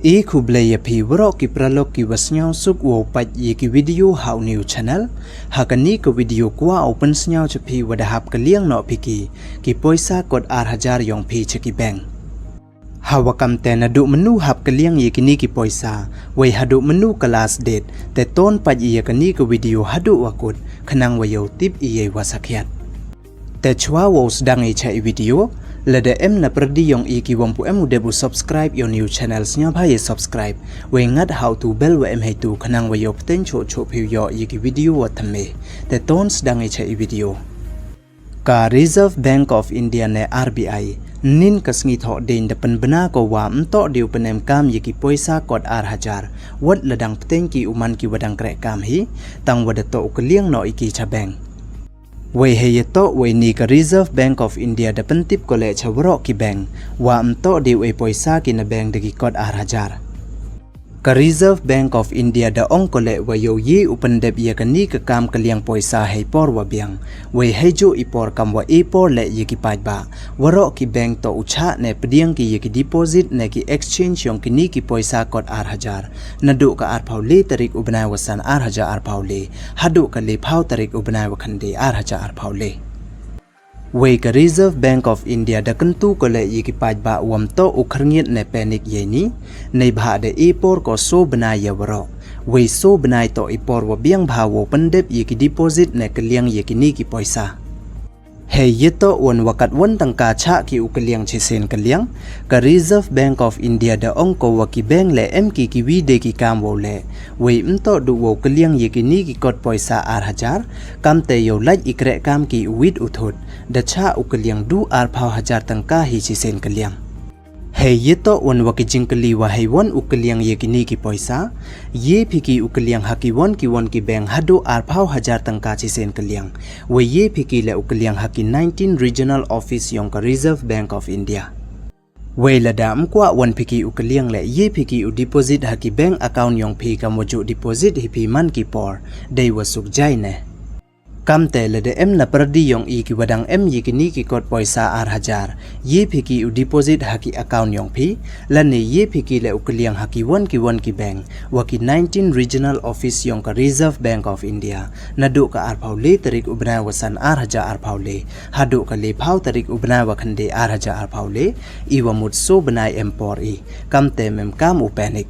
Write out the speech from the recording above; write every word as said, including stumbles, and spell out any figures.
E khublei ya phi waroh ki paralok ki wa sniawsuk wow pait ya ki video ha u new channel. Ha kani ka video kwah u pynsniaw cha phi wa da hap kylliang noh phi ki, ki poisa kot ar hajar yong phi cha ki bank. Ha wa kam te naduh mynnu hap kylliang ya kini ki poisa, wei haduh mynnu ka last date, te ton pait ya kani ka video haduh wa kut, khnang wa yow tip ya i wa sakhiat. Te chwa wow sdang i cha i video, lada em na pyrdi yong i ki wam pu em u dep u subscribe ya u new channel, sniawbha ya subscribe, wei ngat ha u tu bell wa em heitu khnang wa yow pteng choh choh phi u yoh ya ki video wa thymme. Te ton sdang i cha i video. Ka Reserve Bank of India ne R B I, nin ka sngi thoh ding da pynbna ko wa ym toh de u pynem kam ya ki poisa kot ar hajar, wat la dang pteng ki u man ki wa dang kreh kam hi, tang wa da toh u kylliang noh i ki cha bank. Wei hei ya toh wei ni ka Reserve Bank of India da pyntip ko leh cha waroh ki bank, wa ym toh de u e poisa ki na bank da ki kot ar hajar. Ka Reserve Bank of India da ong ko leh wa yow ye u pyndep ya kani ka kam kylliang poisa hei por wa biang, wei hei juh i por kam wa e por leh ya ki paidbah. Waroh ki bank toh u chah ne pdiang ki ya ki deposit ne ki exchange yong kini ki poisa kot ar hajar, naduh ka arphaw le tarik u bnai wa san ar hajar arphaw le, haduh ka lephaw tarik u bnai wa khyndai ar hajar arphaw le. Wei ka Reserve Bank of India da kyntu ko leh ya ki paidbah wa ym toh u khyrngiat ne panic ya ini, neibhah da e por ko soo bnai ya waroh. Wei soo bnai toh i por wa biang bha wow pyndep ya ki deposit ne kylliang ya kini ki poisa. Hei ya toh wan wa katwon tyngka chah ki u kylliang chisien kylliang, ka Reserve Bank of India da ong ko wa ki bank leh em ki ki wi de ki kam wow leh, wei ym toh du wow kylliang ya kini ki kot poisa ar hajar, kam te yow lait i kreh kam ki u wit u thut, da chah u kylliang du arphaw hajar tyngka hi chisien kylliang. Hei ya toh wan wa ki jingkylli wa hei won u kylliang ya kini ki poisa, ye phi ki u kylliang ha ki won ki won ki bank haduh arphaw hajar tyngka chisien kylliang, wei ye phi ki leh u kylliang ha ki nineteen regional office yong ka Reserve Bank of India. Wei lada ym kwah won phi ki u kylliang leh ye phi ki u deposit ha ki bank account yong phi kam wa juh deposit hi phi man ki por, dei wa suk jai ne. Kam te lada em na pyrdi yong i ki wa dang em ya kini ki kot poisa ar hajar, ye phi ki u deposit ha ki account yong phi, lane ye phi ki leh u kylliang ha ki won ki won ki bank, wa ki nineteen regional office yong ka Reserve Bank of India, naduh ka arphaw le tarik u bnai wa san ar hajar arphaw le, haduh ka lephaw tarik u bnai wa khyndai ar hajar arphaw le, i wa mut soo bnai em por i, kam te ym em kam u panic.